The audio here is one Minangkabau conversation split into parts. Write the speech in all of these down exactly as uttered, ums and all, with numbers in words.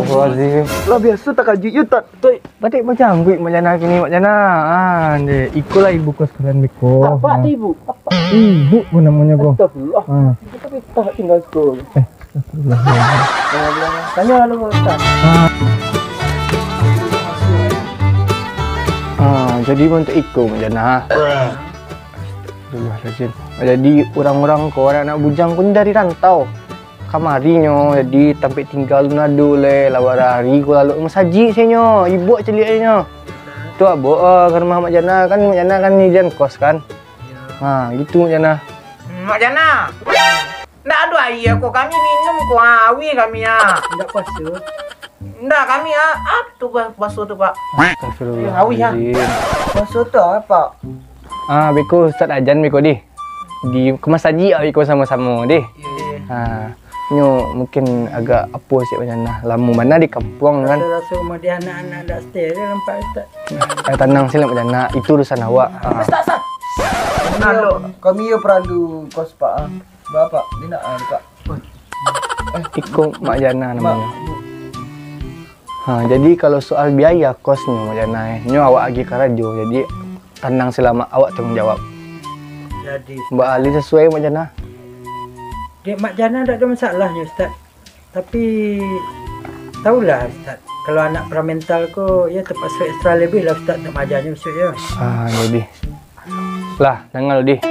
Astagfirullahaladzim. Lah biaso takajuik yo, Tat. Batik bajangguik Mak Jana kini, Mak Jana. Ah, deh, iko lah ibu kos kalian beko. Apak tu ibu? Apak? Ibu ko namonyo ko. Astagfirullah. Ah. Kita tinggal ko. Eh, astagfirullahaladzim. Tanyo lalu, Ustaz. Ah. Ah, jadi bantuak iko, Mak Jana. Astagfirullahaladzim. Jadi, urang-urang ko, anak-anak bujang ko ni dari rantau. Kamarinyo, jadi tampek tingga alun ado lai, lah bara ari ko lalok masajik se nyo, ibo caliaknyo. Tu abok, ah, ka rumah Mak Jana, kan Mak Jana kan nyadian kos kan. Ha, gitu Mak Jana. Mak Jana. Ndak ado aia ko, kami minum ko, ah, auih kami, ah. Ndak puaso? Ndak, kami, ah, ah, tu ba-, baso tu, Pak. Astagfirullahaladzim. Puaso tu apo, Pak? Ah, beko Ustaz ajan beko dih. Di, ka masajik beko samo-samo dih. Iyo, iyo. Ah, nyo mungkin agak apo siap Mak Jana. Lamo bana di kampuang kan. Raso-raso umah di anak-anak ndak setia je nampak Ustaz. Ah, tanang se lah Mak Jana. Itu urusan awak. Ah. Ustaz, Ustaz. Kami yo, kami yo paralu kos, Pak, ah. Bapak, di nak, ah, Pak? Iko Mak Jana namonyo. Ha, jadi kalau soal biaya kosnyo Mak Jana, eh, nyo awak agiah karajo, jadi tanang se lah Mak, awak tangguang jawab. Jadi, Mbak Ali sasuai Mak Jana. Dek Mak Jana ndak ado masalahnyo, Ustaz. Tapi, taulah, Ustaz, kalau anak paramental ko, yo tapaso ekstra labiah lah, Ustaz, untuak maajanyo bisuak yo. Ah, jadi. Lah, danga lu, Dih.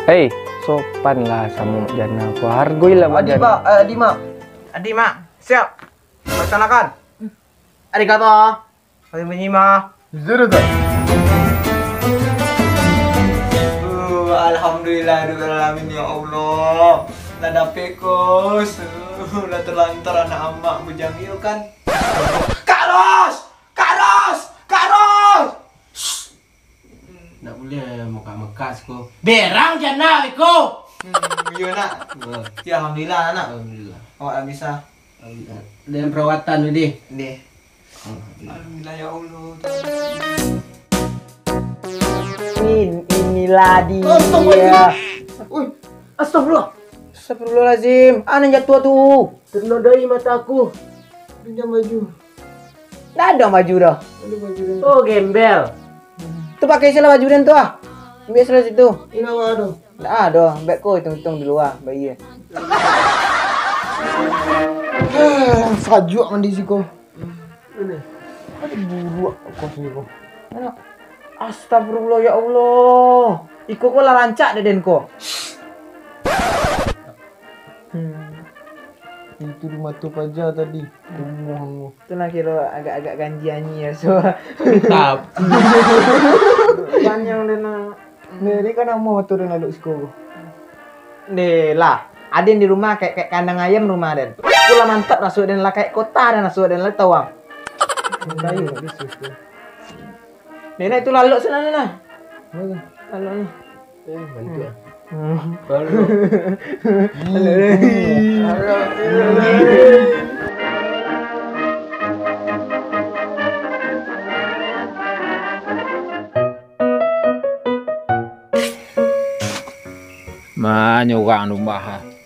Hei, sopan lah samo Mak Jana ko. Hargoi lah Mak Jana. Adi, Pak. Eh, Adi, Mak. Adi, Mak. Siap. Laksanakan. Arigato. Kami menerima. Sudah, Pak. Uh, alhamdulillah, ya Rabbal alamin, ya Allah. Lah dapek kos. Uh, lah talantar anak amak bujang iyo kan. Kak Ros! Kak Ros! Kak Ros! Ndak buliah mekak-mekak siko. Berang Jana iko. Hmm, iyo, Nak. Ya, alhamdulillah, Nak. Alhamdulillah. Awak lah bisa. Dengan perawatan tu, Dih. Dih. Alhamdulillah, ya Allah. Min, inilah dia. Astagfirullahaladzim. Ui, astagfirullah. Astagfirullahaladzim. Anak jatuh tu. Ternodai mata aku. Pinjam baju. Ndak ado baju dah. Ada baju dah. Oh, gembel. Tu pakai salah baju den tu ah. Ambil salah situ. Ini awak ada. Ndak ado, bek ko hitung-hitung di luar, bayi. Sajuak mandi siko. Ini. Ada buruak kos ni ko. Anak. Astagfirullah, ya Allah. Iko ko lah rancak dek den ko. Hmm. Itu di mato paja tadi. Kumuh. Tu lah kiro agak-agak ganji anyi raso. Mantap. Panjang den nak. Ni, ni kan amuah mato den lalok siko. Deh lah. Aden di rumah kayak, kayak kandang ayam rumah den. Tu lah mantap raso den lah, kayak kota den raso den lah, tau ang. Kayu nak bisu tu. Nenek tu lalok sinan ni nah. Mana? Lalok ni. Eh, bantu ah. Hmm. Lalok. Manyo urang tu, Mbah.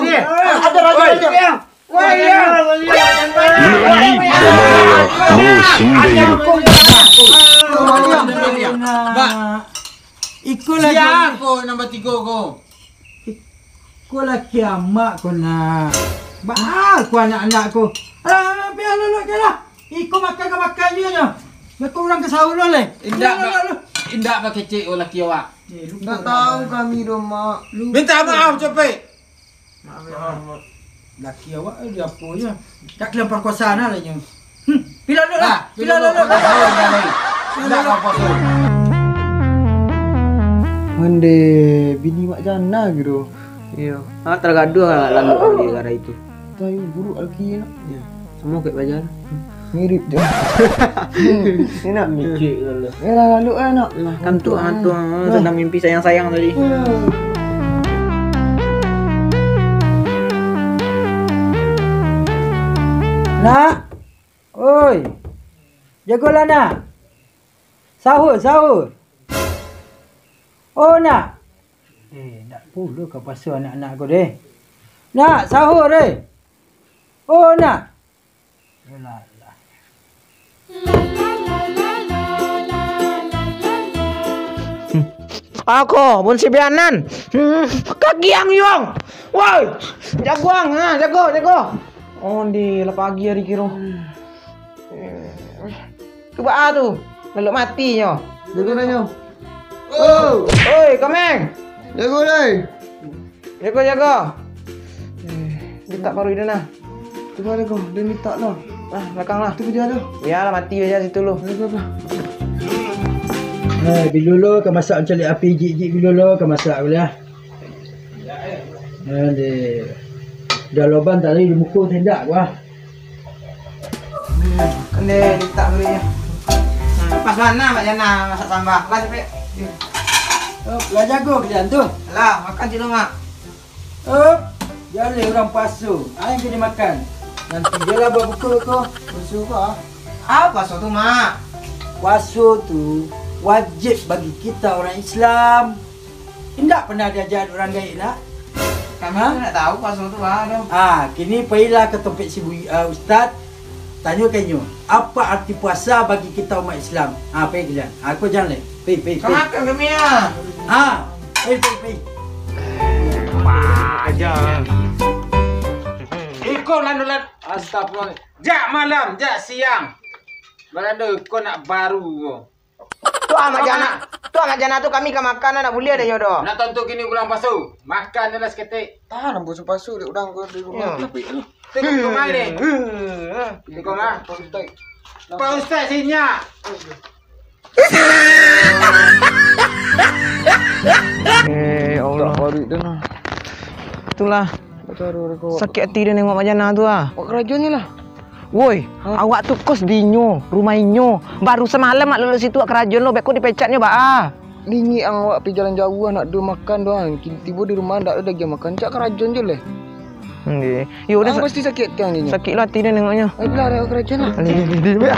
Ado rajo, rajo. Wah, iyo. Nani? Omae wa mou sindeiru. Iko lah. Sia ko nambah tigo ko? Iko lah kiamat ko, nak. Baa ko anak-anak ko. Alah, alah, alah, alah, alah. Iko makan ka makan juo nyo. Beko urang ka sahur lo leh. Indak, alah, alah, alah. Indak bakecek ko laki awak. Eh, lupo. Ndak tahu kami doh, Mak. Minta maaf capek. Maaf, ya, Mak. Laki awak, eh, di apo je. Dak kalian parkuasa nah lah nyo. Hmm, pila dulu lah. Pila dulu. Indak apa-apa. Mande bini Mak Jana gitu. Iyo. Ah, tagaduah lah lalu di gara itu. Tahu buruk laki nak. Iyo. Samo kayak paja. Mirip je. Enak. Micik lalu. Eh, lah, lalu, eh, nak. Lah, kan tu, ah, tu, ah, sedang mimpi sayang-sayang tadi. Nak. Oi. Jagolah, nak. Sahur, sahur. Oh, nak. Eh, ndak pulo ka paso anak-anak ko deh. Nak, sahur, eh. Oh, nak. Yolah, lah. Hmm. Ako, Bun Sibianan. Hmm, kaki ang yong. Woi, jago ang, ha, jago, jago. Oh, di lah pagi hari kiro. Tu baa tu? Lalok mati nyo. Jago dah nyo. Oh. Oi, Komeng. Jago dah. Jago, jago. Eh, mintak baru ida nah. Tu baa jago, dia mintak lah. Ah, belakang lah. Tu kerja dah. Biarlah mati aja situ lu. Jago lah. Eh, bilo lo ka masak caliak api, jik-jik bilo lo ka masak boleh. Nah, di, dah loban tadi di muko tendak gua. Kan dia letak dulu ya. Nah, pas mana Mak Jana masak sambal? Lah, capek. Oh, lah jago kalian tu. Lah, makan dulu, Mak. Oh, jaleh urang puaso. Ayo kita makan. Nanti je lah buat buku ko. Puaso ko, ah? Ah, puaso tu, Mak. Puaso tu wajib bagi kita orang Islam. Indak pernah diajar urang gaek nak? Kami tu nak tahu puaso tu, ah, tu. Ah, kini pailah ka tampek si Bu-, ah, Ustaz. Tanyo ka inyo, apa arti puasa bagi kita umat Islam? Ha, pai kalian. Ha, ko jan lai. Pai, pai, pai. Ka makan kami, ah. Ha, pai, pai, pai. Wah, aja. Iko lalu lan. Astagfirullah. Jak malam, jak siang. Balando iko nak baru ko. Tu ah, Mak Jana. Tu ah, Mak Jana tu kami ka makan, nak buliah dek nyo doh. Nak tantu kini bulan puaso. Makan je lah saketek. Tahan, ambo supasu dek urang ko di rumah. Yo. Tapi, aduh. Tengok rumah ni. Tengok mah. Pak Ustaz sinyak. Eh, ya Allah. Itulah. Sakik ati den nengok Mak Jana tu ah. Awak karajonyo lah. Woi, awak tu kos di inyo, rumah inyo. Baru samalam mak lulus situ awak karajo lo, beko dipecatnyo baa. Ningik ang awak pi jalan jauah, nak do makan doh ang. Tibo di rumah ndak ado dagiang makan, cak karajon jo leh. Nggih. Yo udah. Ang pasti sakik ati ang dinyo. Sakik lo ati den nengoknyo. Ai lah, awak karajon lah. Ni, ni, ni, ni, ni.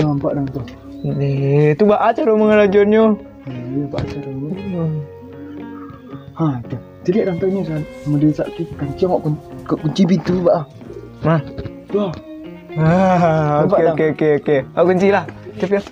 Nampak dang tu. Ni, tu baa caro mangarajonnyo. Ni, baa caro ni. Ha, tu. Caliak dalam tanyo, San. Model sak tu, kancang awak kun-, kun-, kunci pintu, Pak. Nah. Tu ah. Ah, oke, oke, oke, oke. Awak kunci lah. Cepat.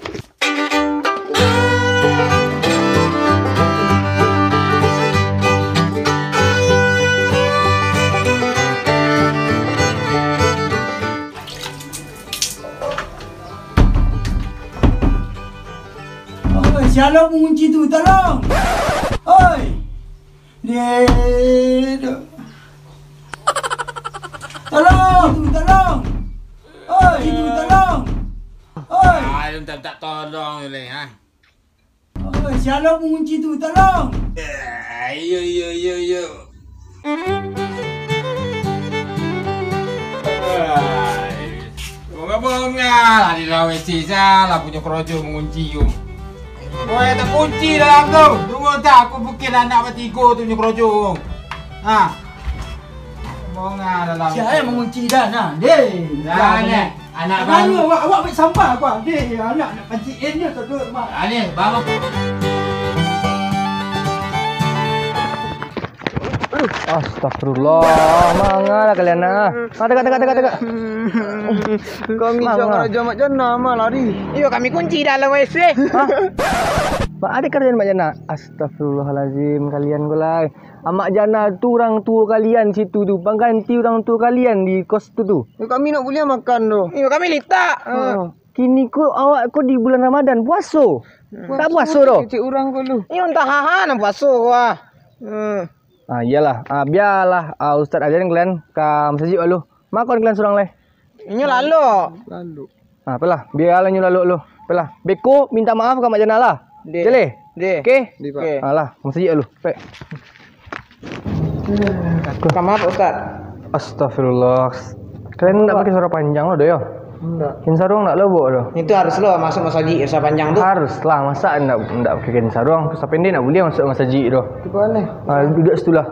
Oi, sia lo mangunci tu? Tolong! Oi! Dia tu. Tolong! Tolong! Oi, itu tolong! Oi! Ah, dia minta, minta tolong je leh, ha. Oi, sia lo mangunci tu? Tolong! Eh, iyo, iyo, iyo, iyo. Ai, bongah-bongah lah di dalam W C, salah punyo karajo mangunci tu. Woi, takunci dalam tu. Tunggu tak, aku bukik anak batigo tu nyo karajo. Ha. Bongah dalam. Sia yang mangunci dah, nah. Deh. Dah, dah, ni. Anak baru. Awak, awak ambil sampah aku, ah. Deh, anak nak pancik air ni, tu, tu, mak. Ah, ni, bangun. Astagfirullah, mangalah kalian, nah. Ah, tegak, tegak, tegak, tegak. Kami siap karajo Mak Jana, mah lari. Iyo, kami kunci dalam W C. Hah? Mak, ada karajo Mak Jana? Astagfirullahalazim, kalian ko lai. Amak Jana tu urang tuo kalian situ tu, pangganti urang tuo kalian di kos tu tu. Yo, kami nak buliah makan tu. Iyo, kami litak. Ha. Kini ko awak ko di bulan Ramadan, puaso. Hmm. Tak puaso doh. Kecek urang ko lu. Iyo, antah haha nan puaso ko ah. Hmm. Ah, iyolah. Ah, bialah, ah, ustaz ajakan kalian ka masajik dulu. Makon kalian surang lai. Inyo lalok. Lalok. Ah, apalah, bialah inyo lalok lu. Apalah, beko minta maaf ka Mak Jana lah. Deh. Oke leh? Deh. Oke? Deh, Pak. Oke. Alah, masajik lu. Pek. Minta maaf, Ustaz. Astagfirullah. Kalian ndak pakai sarung panjang lo doh, yo? Ndak. Kain sarung ndak lo, Bok, doh? Itu harus lo masuk masajik, sarung panjang tu. Harus lah, masa ndak, ndak pakai kain sarung? Sapendek ndak buliah masuk masajik doh. Itu aneh. Ah, duduk situ lah.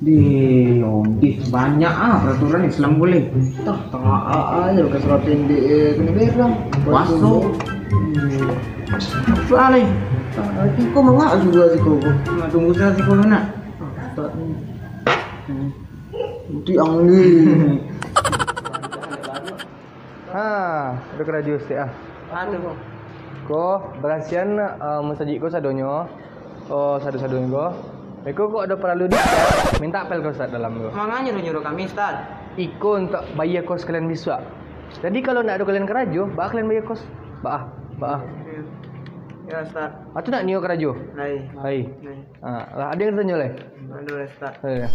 Deh, odeh, banyak ah peraturan Islam boleh. Tah, tangah ah, ah, je pakai sarung pendek, eh, kena berang. Puaso. Hmm. Apa ni? Ah, iko mangak juga siko. Nak tunggu saja siko nak. Ah, tak ni. Hmm. Nanti ang ni. Ha, ado karajo saketek ah. Ha, tu, ko. Ko, barasiahan, ah, masajik ko sadonyo. Oh, sado-sadonyo ko. Beko kok ado paralu di, minta apel ka ustaz dalam ko. Manga nyuruah-nyuruah kami, Ustaz? Iko untuak bayia kos kalian bisuak. Jadi, kalau ndak ado kalian karajo, baa kalian bayia kos? Baa, baa. Yo, Ustaz. Atu nak nio karajo? Lai. Lai. Lai. Ha, lah, ado nan tanyo lai? Aduh, Ustaz. Eh.